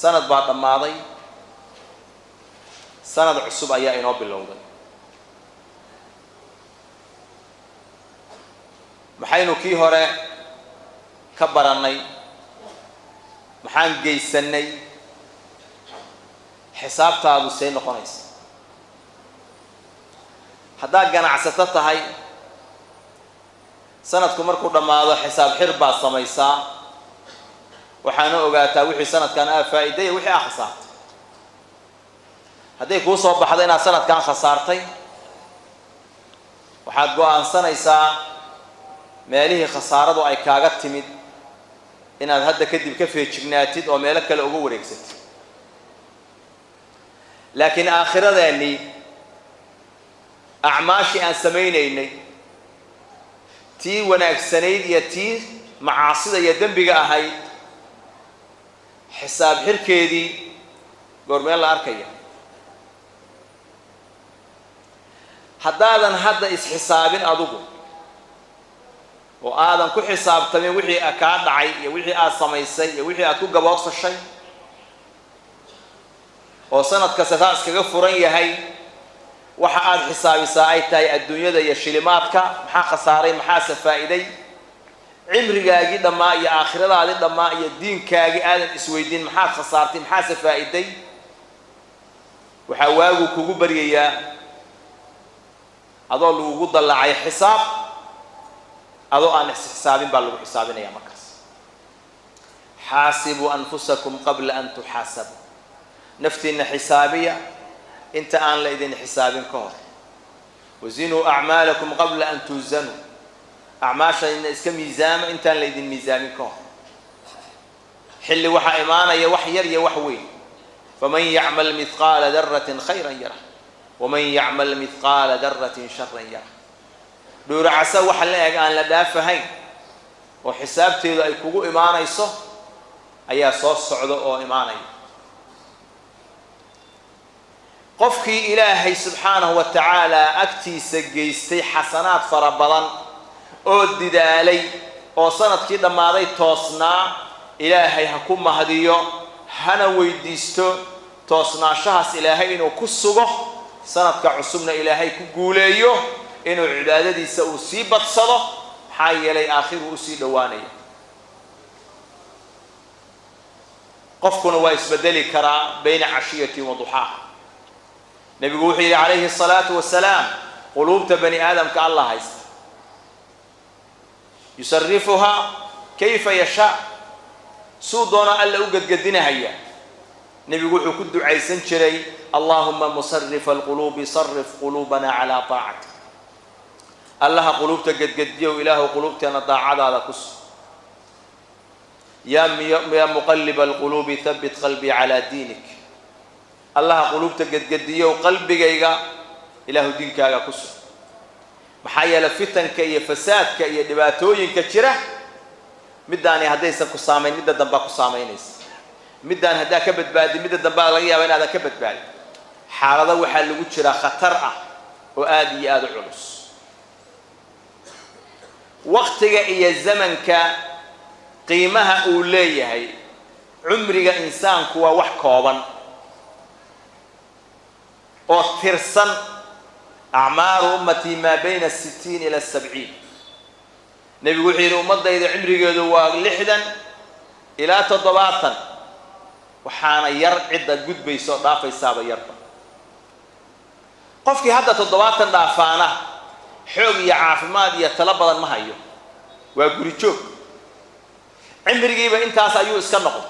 Sanad baa dhammaaday, sanad cusub ayaa inoo bilowday. Maxaynu kii hore ka barannay? Maxaan geysannay? Xisaabtaadu see noqonaysa haddaad ganacsato tahay? Sanadku markuu dhammaado xisaab xir baad samaysaa, waxaana ogaataa wixii sanadkan aa faa'iday, wixii aa khasaartay. Hadday kuu soo baxdo inaad sanadkan khasaartay, waxaad go'aansanaysaa meelihii khasaaradu ay kaaga timid inaad hadda kadib ka feejignaatid oo meelo kale uga wareegsatid. Laakiin aakhiradeennii, acmaashii aan samaynaynay, tii wanaagsanayd iyo tii macaasida iyo dembiga ahayd, xisaab xirkeedii goormee la arkaya? Haddaadan hadda is-xisaabin adugu oo aadan ku xisaabtamin wixii kaa dhacay iyo wixii aad samaysay iyo wixii aad ku gaboodfashay, oo sanad kasta taa iskaga furan yahay, waxa aad xisaabisaa ay tahay adduunyada iyo shilimaadka, maxaa khasaaray, maxaase faa'iiday, cimrigaagii dhammaa iyo aakhiradaadii dhammaa iyo diinkaagii aadan isweydiin maxaad khasaartay, maxaase faa'iiday, waxaa waagu kugu baryayaa adoo lagugu dallaacay xisaab. Adoo aan isxisaabin baa lagu xisaabinaya markaas. Xaasibuu anfusakum qabla an tuxaasabuu, naftiinna xisaabiya inta aan la idin xisaabin ka hor. Wazinuu acmaalakum qabla an tuusanuu, acmaashayna iska miisaama intaan la idin miisaamin ka hor. Xilli waxaa imaanaya wax yar iyo wax weyn. Faman yacmal mithqaala daratin khayran yarah, waman yacmal mithqaala daratin sharan yarah. Dhuuracasa waxa la eg aan la dhaafahayn oo xisaabteedu ay kugu imaanayso ayaa soo socda oo imaanaya. Qofkii Ilaahay subxaanahu wa tacaala agtiisa geystay xasanaad fara badan oo didaalay oo sanadkii dhammaaday toosnaa, Ilaahay ha ku mahdiyo, hana weydiisto toosnaanshahaas Ilaahay inuu ku sugo, sanadka cusubna Ilaahay ku guuleeyo inuu cibaadadiisa uu sii badsado, maxaa yeelay aakhiruu usii dhowaanaya. Qofkuna waa isbedeli karaa bayna cashiyatin wa duxaaha. Nebigu wuxuu yidhi calayhi asalaatu wasalaam: quluubta bani aadamka Allah haysta, yusarifuhaa kayfa yashaa, suu doono Alla u gedgedinahaya. Nebigu wuxuu ku ducaysan jiray: "Allaahuma musarifa alquluubi sarif quluubana calaa taacatik." Allaha quluubta gedgediyow, Ilaahu quluubteena daacadaada ku sug. Yaa muqaliba alquluubi habbit qalbii calaa diinik. Allaha quluubta gedgediyow, qalbigayga Ilaahu diinkaaga ku sug. Maxaa yeelay fitanka iyo fasaadka iyo dhibaatooyinka jira, middaani haddaysan ku saamayn, midda dambaa ku saamaynaysa. Middaan haddaa ka badbaadin, midda dambaa laga yaaba inaadan ka badbaadin. Xaalado waxaa lagu jiraa khatar ah oo aada iyo aada u culus. Waktiga iyo zamanka qiimaha uu leeyahay cumriga insaanku waa wax kooban oo tirsan. Acmaaru ummatii maa bayna 60 ila 70. Nebigu wuxuu yidhi: ummaddayda cimrigeedu waa 60 ilaa 70, waxaana yar cidda gudbaysa oo dhaafaysaaba yarba. Qofkii hadda 70 dhaafaana xoog iyo caafimaad iyo talo badan ma hayo, waa guri joog. Cimrigiiba intaas ayuu iska noqday.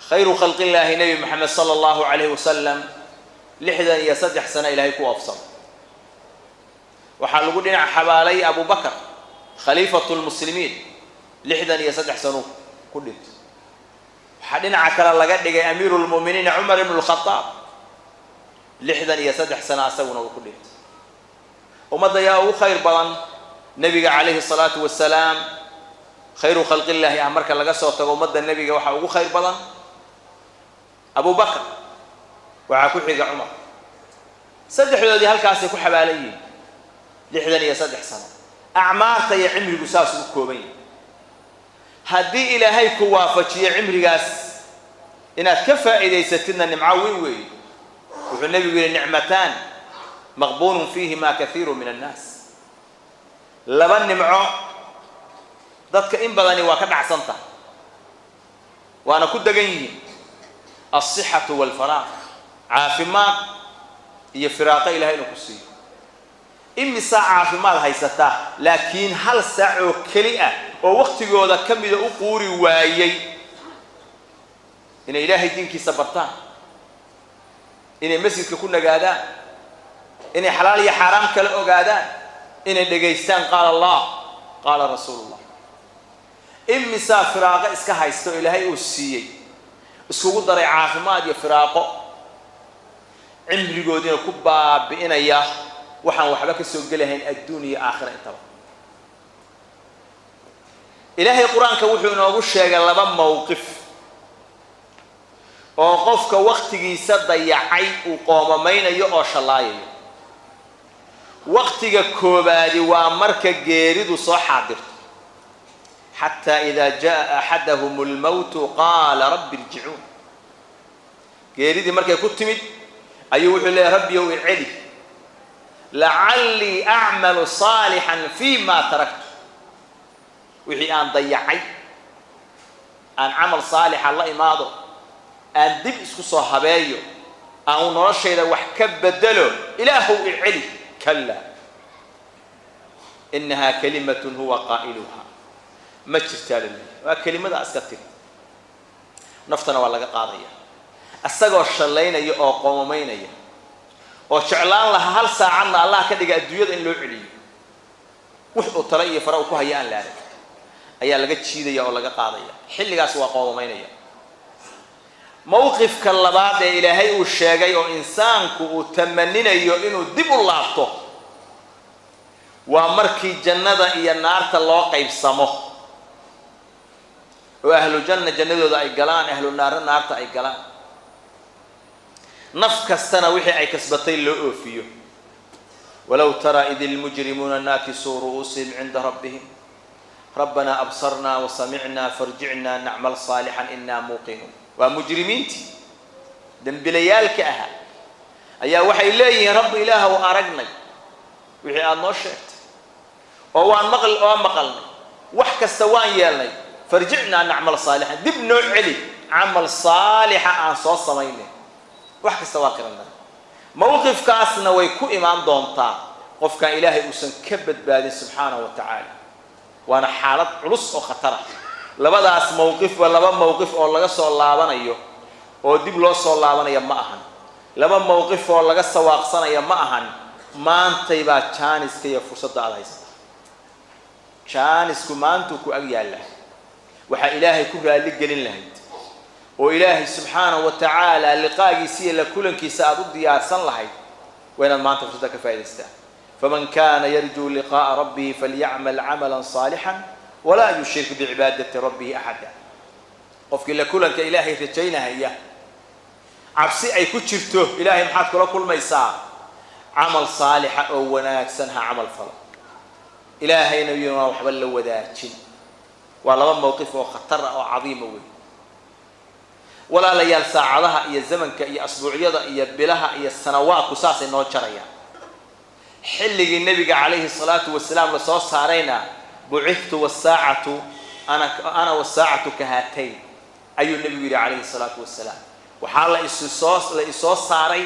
Khayru khalqillaahi Nebi Maxamed sala allahu calayhi wasalam 63 sano Ilaahay ku oofsado. Waxaa lagu dhinac xabaalay Abu Bakar, khaliifatu lmuslimiin, 63 sano ku dhintay. Waxaa dhinaca kale laga dhigay amiiru lmu'miniin Cumar ibnu lkhadaab, 63 sano asaguna uu ku dhintay. Ummadda yaa ugu khayr badan? Nebiga calayhi salaatu wasalaam, khayru khalqillaahi ah, marka laga soo tago, ummadda nebiga waxaa ugu khayr badan Abu Bakr, waxaa ku xiga Cumar. Saddexdoodii halkaasay ku xabaalan yihiin, 63 sano. Acmaarta iyo cimrigu saas ugu kooban yahay. Haddii Ilaahay ku waafajiyo cimrigaas Inaad ka faa'iidaysatidna nimco weyn weeye. Wuxuu nebigu yidhi: "Nicmataan maqbuunun fiihimaa kathiiru min annaas." Laba nimco dadka in badani waa ka dhacsan tahay, waana ku degan yihiin: alsixatu walfaraaq, caafimaad iyo firaaqo Ilahay inuu ku siiyo. Imisaa caafimaad haysataa, laakiin hal saac oo keli ah oo waktigooda ka mida u quuri waayey inay Ilaahay diinkiisa bartaan, inay masjidka ku nagaadaan, inay xalaal iyo xaaraam kala ogaadaan, inay dhegaystaan qaala Allah, qaala rasuulullah? Imisaa firaaqo iska haysta oo Ilaahay uu siiyey, iskugu daray caafimaad iyo firaaqo, cimrigoodiina ku baabi'inaya waxaan waxba ka soo gelahayn adduun iyo aakhira intaba? Ilaahay Qur-aanka wuxuu inoogu sheegay laba mowqif oo qofka waktigiisa dayacay uu qoomamaynayo oo shallaayayo. Waqtiga koobaadi waa marka geeridu soo xaadirto: "Xataa idaa jaa axadahum almowtu qaala rabbi irjicuun." Geeridii markay ku timid ayuu wuxuu leeyahy: "Rabbiyow, iceli, lacallii acmalu saalixan fii ma taraktu." Wixii aan dayacay aan camal saalixa la imaado, aan dib isku soo habeeyo, aan noloshayda wax ka bedelo, Ilaahow iceli. Kallaa, innahaa kalimatun huwa qaa'iluha. Ma jirtaa la leeyahy, waa kelimadaa iska tiri. Naftana waa laga qaadaya isagoo shallaynaya oo qoomamaynaya oo jeclaan lahaa hal saacadna Allah ka dhiga adduunyada in loo celiyo. Wux uu tale iyo fara uu ku haya aan la arag ayaa laga jiidaya oo laga qaadaya. Xilligaas waa qoomamaynaya. Mowqifka labaad ee Ilaahay uu sheegay oo insaanku uu tamaninayo inuu dib u laabto waa markii jannada iyo naarta loo qaybsamo oo ahlu janna jannadooda ay galaan, ahlu naarna naarta ay galaan, naf kastana wixii ay kasbatay loo oofiyo. "Walow taraa id ilmujrimuuna naakisuu ru'uusihim cinda rabbihim rabbanaa absarnaa wasamicnaa farjicnaa nacmal saalixan innaa muuqinuun." Waa mujrimiintii dembilayaalka ahaa ayaa waxay leeyihiin: "Rabbi, Ilaahow, aragnay wixii aada noo sheegtay oo waan maql waan maqalnay, wax kasta waan yeelnay. Farjicnaa nacmal saalixan, dib noo celi, camal saalixa aan soo samaynay, wax kasta waa qiranay." Mowqifkaasna way ku imaan doontaa qofkaan Ilaahay uusan ka badbaadin subxaanahu wa tacaala, waana xaalad culus oo khatar ah. Labadaas mowqifba laba mowqif oo laga soo laabanayo oo dib loo soo laabanaya ma ahan, laba mowqif oo laga sawaaqsanaya ma ahan. Maantay baa jaaniska iyo fursadda aada haysata. Jaanisku maantuu ku ag yaallaa. Waxaa Ilaahay ku raalli gelin lahayd oo Ilaahay subxaanahu wa tacaala liqaagiisa iyo la kulankiisa aada u diyaarsan lahayd waa inaad maanta fursadda ka faa'idaystaa. "Faman kana yarjuu liqaa'a rabbihi falyacmal camalan saalixan walaa yushrik bicibaadati rabbihi axada." Qofkii la kulanka Ilaahay rajaynahaya, cabsi ay ku jirto Ilaahay maxaad kula kulmaysaa, camal saalixa oo wanaagsan ha camal falo, Ilaahayna yuuna waxba la wadaajin. Waa laba mowqif oo khatar ah oo cadiima wey. Walaalayaal, saacadaha iyo zamanka iyo asbuucyada iyo bilaha iyo sanawaadku saasay noo jarayaan. Xilligii Nebiga calayhi salaatu wasalaam lasoo saarayna, "Bucithtu wasaacatu ana wasaacatu kahaatayn," ayuu Nebigu yidhi calayhi salaatu wasalaam. Waxaa la isoo saaray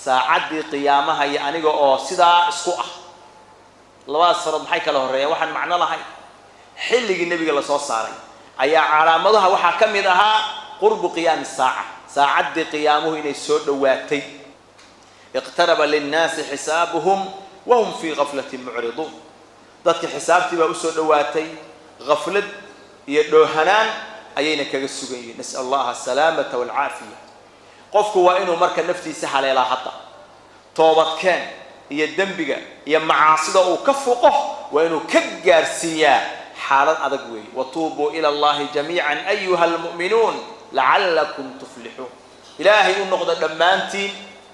saacaddii qiyaamaha iyo aniga oo sidaa isku ah. Labadaas farood maxay kala horreeyaan? Waxaan macno lahayn. Xilligii Nebiga lasoo saaray ayaa calaamadaha waxaa ka mid ahaa qurbu qiyaami saaca, saacaddii qiyaamuhu inay soo dhowaatay. "Iqtaraba linnaasi xisaabuhum wahum fii gaflatin mucriduun." Dadka xisaabtii baa usoo dhowaatay, gaflad iyo dhoohanaan ayayna kaga sugan yihiin. Nas'al Allaha asalaamata walcaafiya. Qofku waa inuu marka naftiisa haleelaa hadda, toobadkeen iyo dembiga iyo macaasida uu ka fuqo waa inuu ka gaarsiiyaa. Xaalad adag weeye. "Watuubuu ila Allahi jamiican ayuha almu'minuun lacallakum tuflixuun." Ilaahay u noqda dhammaantiin,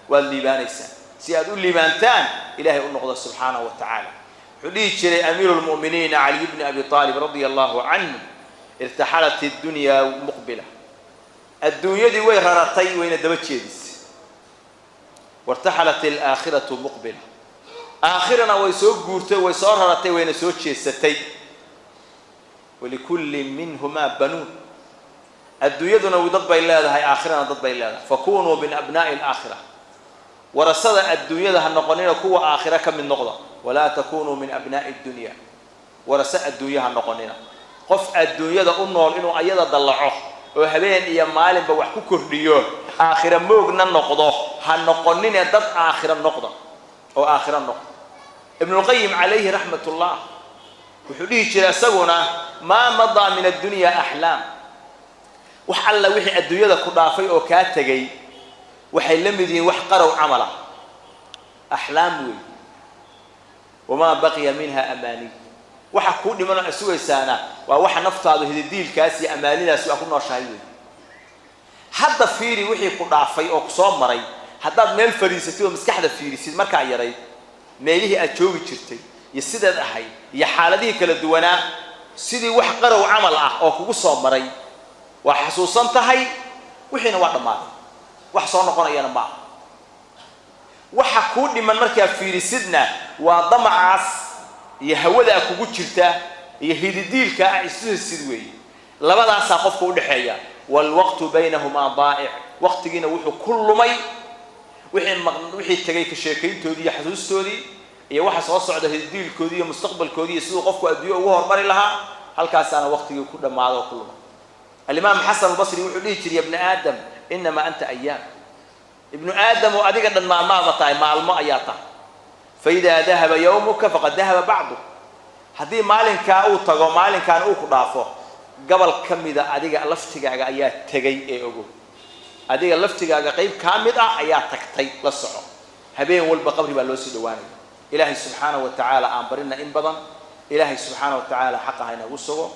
waad liibaanaysaan. Si aad u liibaantaan, Ilahay u noqda subxaanahu wa tacaala. Wuxuu dhihi jiray amiiru lmu'miniina Caliy bni Abi Aalib radia Allahu canhu: "Irtaxalat iddunya muqbila." Adduunyadii way raratay, wayna daba jeedisay. Wartaxalat alaakhiratu muqbila, aakhirana way soo guurtay, way soo raratay, wayna soo jeesatay. Walikulli minhumaa banuun, adduunyaduna dad bay leedahay, aakhirana dad bay leedahay. Fakunuu min abnaa'i alaakhira, warasada adduunyada ha noqonina, kuwa aakhira ka mid noqda. Walaa takunuu min abnaa'i addunya, warase adduunya ha noqonina. Qof adduunyada u nool inuu ayada dallaco oo habeen iyo maalinba wax ku kordhiyo, aakhira moogna noqdo, ha noqonine dad aakhira noqda oo aakhira noqda. Ibnulqayim calayhi raxmatullah wuxuu dhihi jiray isaguna: maa madaa min addunya axlaam. Wax alla wixii adduunyada ku dhaafay oo kaa tegay waxay la mid yihiin wax qarow camal ah, axlaam weey. Wamaa baqiya minha amaaniy, waxa kuu dhiman oo aad sugaysaana waa waxa naftaadu hididiilkaas iyo amaanidaas waa ku nooshahay wey. Hadda fiiri wixii ku dhaafay oo kusoo maray. Haddaad meel fadhiisatid oo maskaxda fiirisid, markaa yarayd meelihii aad joogi jirtay iyo sidaad ahayd iyo xaaladihii kala duwanaa, sidii wax qarow camal ah oo kugu soo maray waa xasuusan tahay. Wixiina waa dhammaaday, wax soo noqonayana ma aha. Waxa kuu dhiman markaa fiirisidna waa damacaas iyo hawadaa kugu jirta iyo hididiilka ah isusid weeye. Labadaasaa qofka udhexeeya. Waalwaqtu baynahumaa daa'ic, waqtigiina wuxuu ku lumay wixii wixii tegay ka sheekayntoodii iyo xasuustoodii iyo waxa soo socda hididiilkoodii iyo mustaqbalkoodii iyo siduu qofku adduunyo ugu horumari lahaa. Halkaasaana waqtigii ku dhammaado oo ku lumay. Alimaam Xasan Albasri wuxuu dhihi jiray: ya bna aadam, inamaa anta ayaam. Ibnu aadam oo adiga dhan maalmaaba tahay, maalmo ayaa tahay. Faidaa dahaba yawmuka faqad dahaba bacdu. Haddii maalinkaa uu tago, maalinkaana uu ku dhaafo, gobol ka mida adiga laftigaaga ayaa tegay ee ogow, adiga laftigaaga qayb kaa mid ah ayaa tagtay. La soco, habeen walba qabri baa loo sii dhawaanaya. Ilaahay subxaanahu wa tacaala aan barina in badan. Ilaahay subxaana wa tacaala xaqa ha inagu sugo.